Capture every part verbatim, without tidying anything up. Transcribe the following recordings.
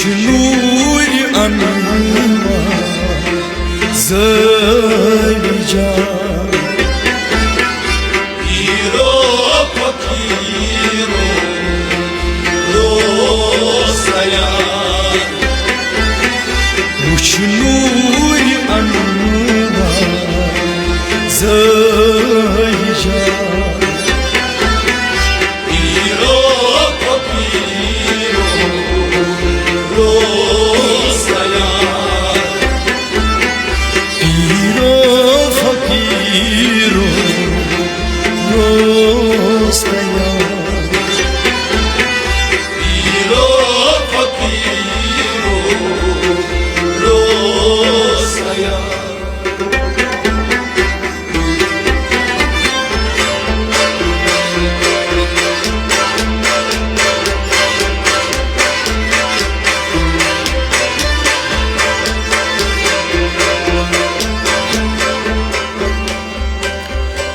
نور انوار زٲوِجان۔ پیٖرو فقیٖرو روسیا، وٕچھ نوٗرِ انوار زٲوِجان۔ پیٖرو فقیٖرو روسیا، پیٖرو فقیٖرو روسیا۔ پیٖرو فقیٖرو روسیا۔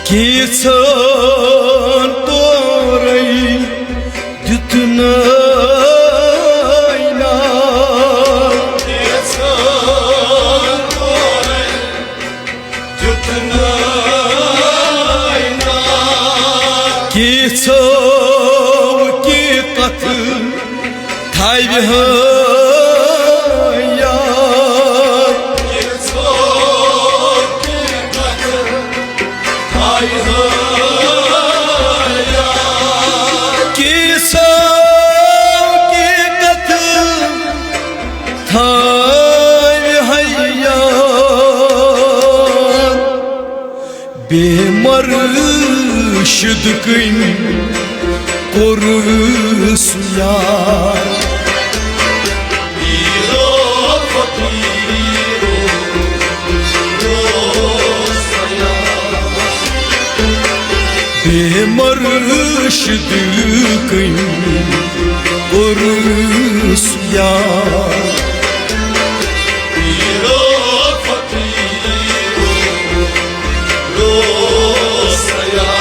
کینٛژھن تورے دیُت ناے ناو۔ کینٛژھن تورے دیُت ناے ناو۔ کینٛژھو کینٛہہ کتھٕ تھاوِ ہا یاد۔ کینٛژھو کینٛہہ کتھٕ تھاوِ ہا یاد۔ کینٛژھو کینٛہہ کتھٕ تھاوِ ہا یاد۔ بے مرشد کٔمۍ کوٚر سُہ یار۔ پیٖرو فقیٖرو روسیا۔ بے مرشد کٔمۍ کوٚر سُہ یار۔ پیٖرو فقیٖرو روسیا۔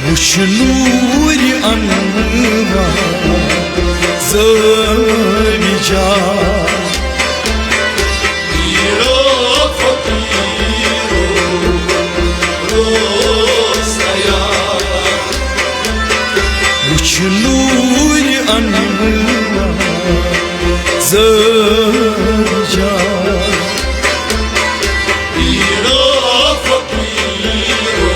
وٕچھ نوٗرِ انوار زٲوِجان۔ پیٖرو فقیٖرو روسیا۔ وٕچھ نوٗرِ انوار زٲوِجان۔ پیٖرو فقیٖرو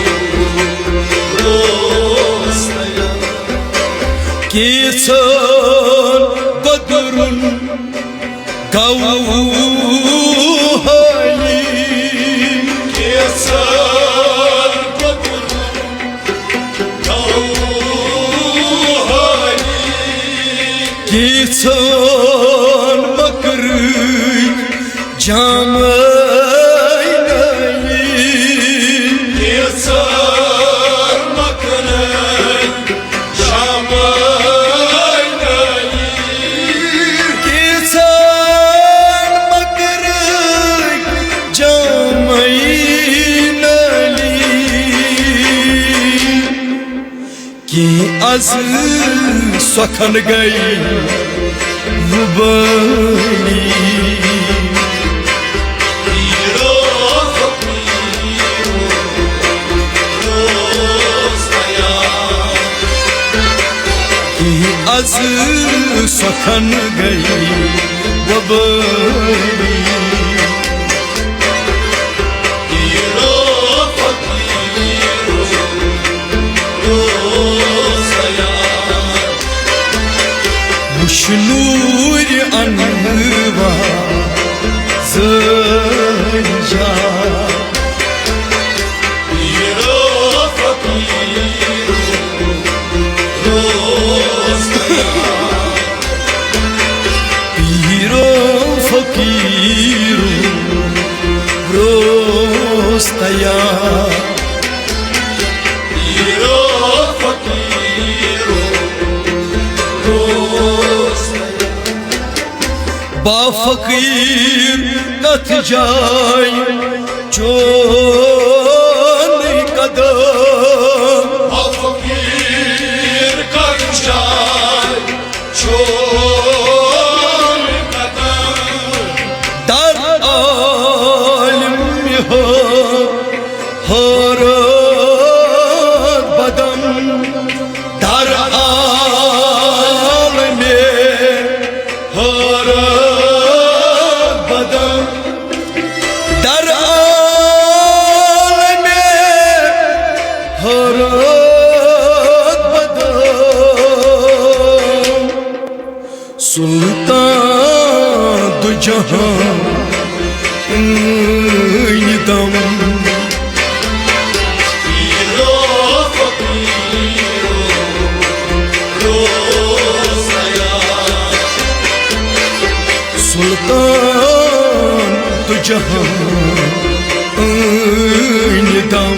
روسیا۔ کینٛژھن بدرُن گوہائی۔ کینٛژھن بدرُن گوہائی۔ کینٛژھن مکرٕکۍ جامے نٲیی۔ کینٛژھن مکرٕکۍ جامے نٲیی۔ کینٛژھن مکرٕکۍ جامے نٲیی۔ کینٛہہ از سۄکھن گٔے وُبٲلی۔ پیٖرو فقیٖرو روسیا۔ کینٛہہ از سۄکھن گٔے وُبٲلی۔ پیٖرو فقیٖرو روسیا۔ وٕچھ نوٗرِ انوار زٲوِجان۔ پیٖرو فقیٖرو روسیا۔ پیٖرو فقیٖرو روسیا۔ پیٖرو فقیٖرو روسیا۔ با فقیٖر کتھ جایہِ چون قدم۔ با فقیٖر کتھ جایہِ چون سلطان دو جہان دم۔ سلطان دو جہان دم۔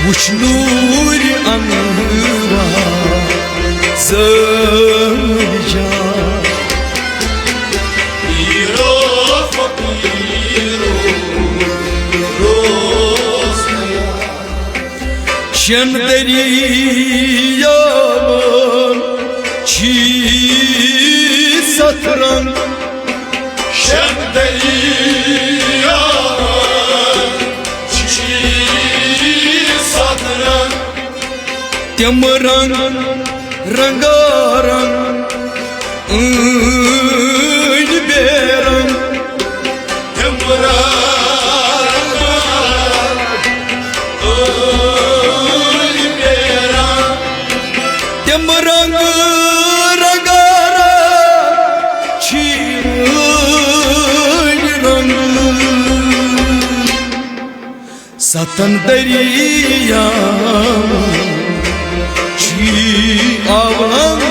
وچھ نور انوار زٲوِجا۔ شین دریاون چھی ستھ رنگ۔ شین دریاون چھی ستھ رنگ۔ تِم رنگ رنگارنگ أنٛدۍ بیرنگ۔ تِم رنگ تِم رنگ رنگارنگ چھی أنٛدۍ رنگ۔ ستن دریاون چھی آونگ۔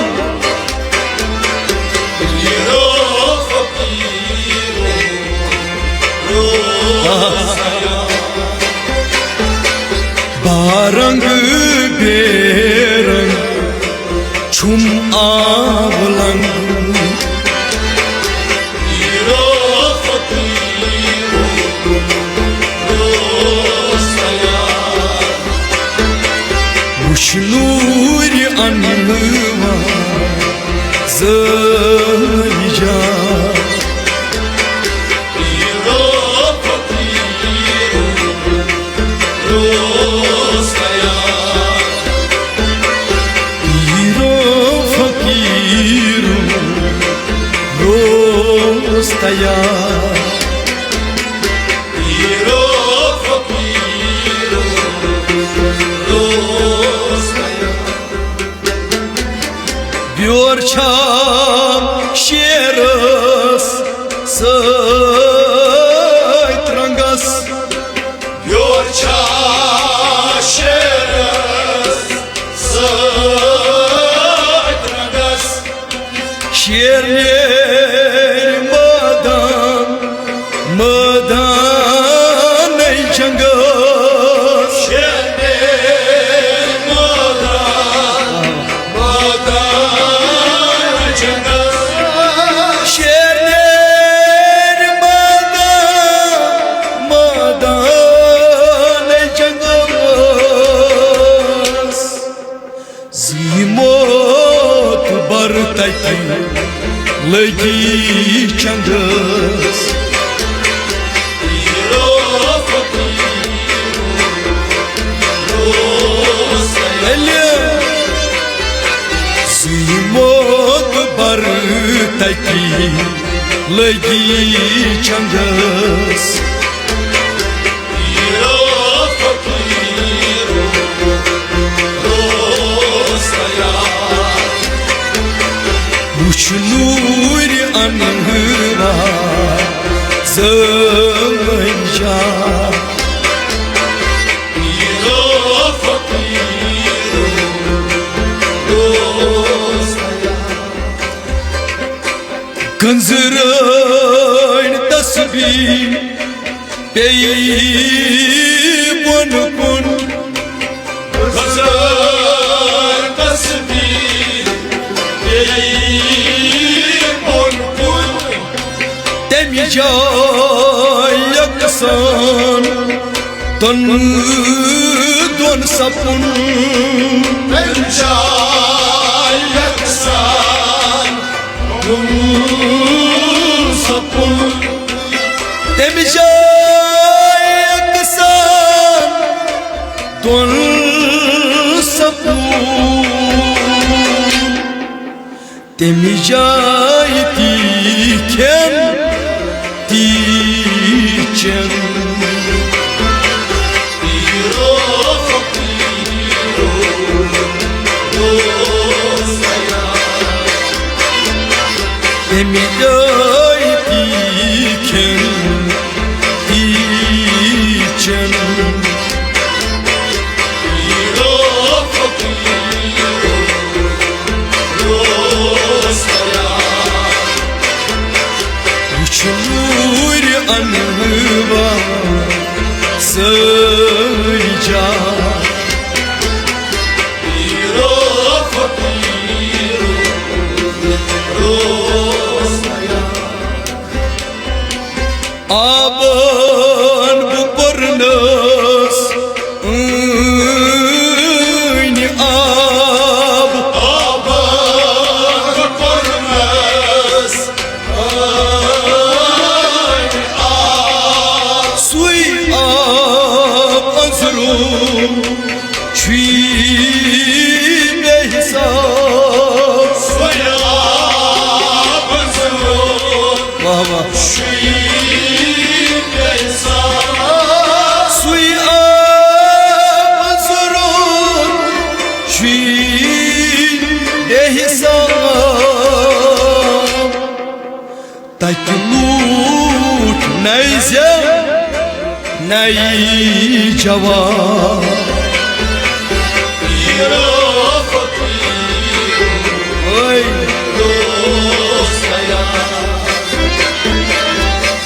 بارنگ بیرنگ چھُم آولنگ۔ وُچھ نوٗرِ انوار زٲوِجا۔ پیرو فقیرو روز تیار۔ پیرو فقیرو روز تیار۔ بیور چھا شیرس سۭتۍ رنگس۔ یور چھا شیرس سۭتۍ رنگس۔ شیر نیرِ مٲدان، مٲدانٕے جنگس۔ شیر نیرِ مٲدان، مٲدانٕے جنگس۔ شیر نیرِ مٲدان، مٲدانٕے جنگس۔ زِ موت بر تتہِ لگی چنگس۔ ییٚلہِ زِ موت بر تتہِ لگی چنگس۔ وُچھ نوٗرِ انوار زٲوِجا۔ کنزرٲنۍ تسبیح پیٚیہِ بۄن کُن۔ کنزرٲنۍ تسبیح پیٚیہِ بۄن کُن۔ تمہِ جایہِ یکسان دۄن دۄن سپُن۔ تمہِ جایہِ یکسان دۄن سپُن۔ تمہِ جایہِ یکسان دۄن سپُن۔ تمہِ جایہِ تی کھٮ۪ن، تی چٮ۪ن۔ نوٗرِ انوار سٲری جان۔ آبن بہٕ پرنس ٲنۍ آب۔ آبن بہٕ پرنس ٲنۍ آب۔ سُے آب أنٛزرُن چھُے بے حساب۔ سُے آب أنٛزرُن واہ واہ۔ چھُے بے حساب۔ سُے آب أنٛزرُن چھُے بے حساب۔ تتہِ لوٗٹھ نَیہِ زٮ۪و نَیہِ جوان۔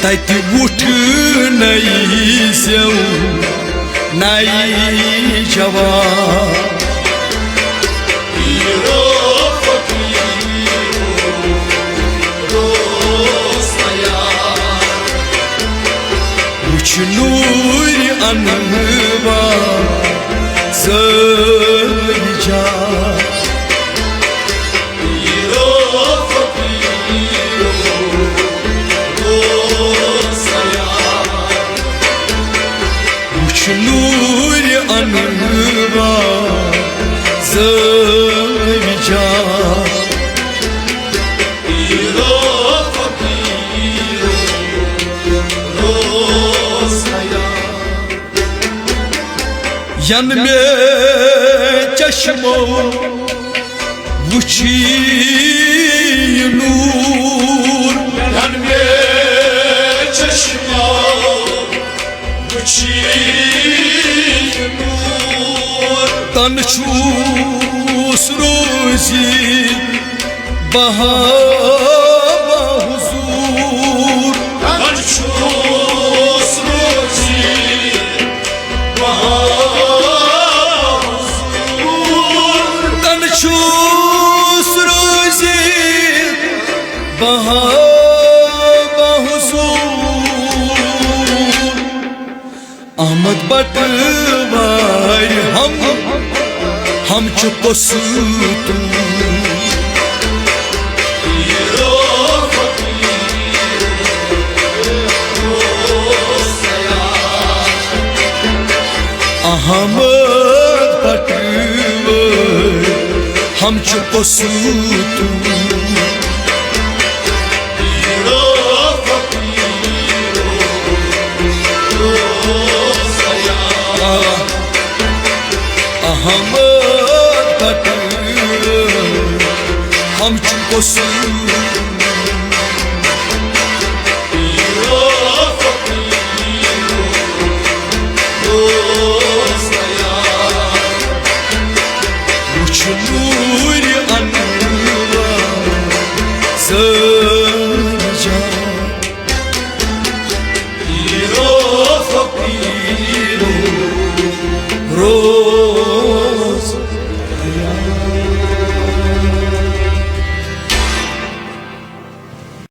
تتہِ وُٹھ نَیہِ زٮ۪و نَیہِ جوان۔ وُچھ نوٗرِ انوار سٲری جان۔ وُچھ نوٗرِ انوار سٲری جان۔ ین مےٚ چشمو وُچھ یہِ نوٗر۔ ین مےٚ چشمو وُچھ یہِ نوٗر۔ تن چھُس روزی بہا بحضور۔ تن چھُس روزی بہا بحضور۔ تن چھُس روزی بہا بحضور۔ احمد بٹ وارِ ہم، ہم چھِ پوٚسُتُن۔ احمد بٹ وارِ ہم چھِ پوٚسُتُن۔ احمد بٹ ہم چھِ پوٚسُتُن۔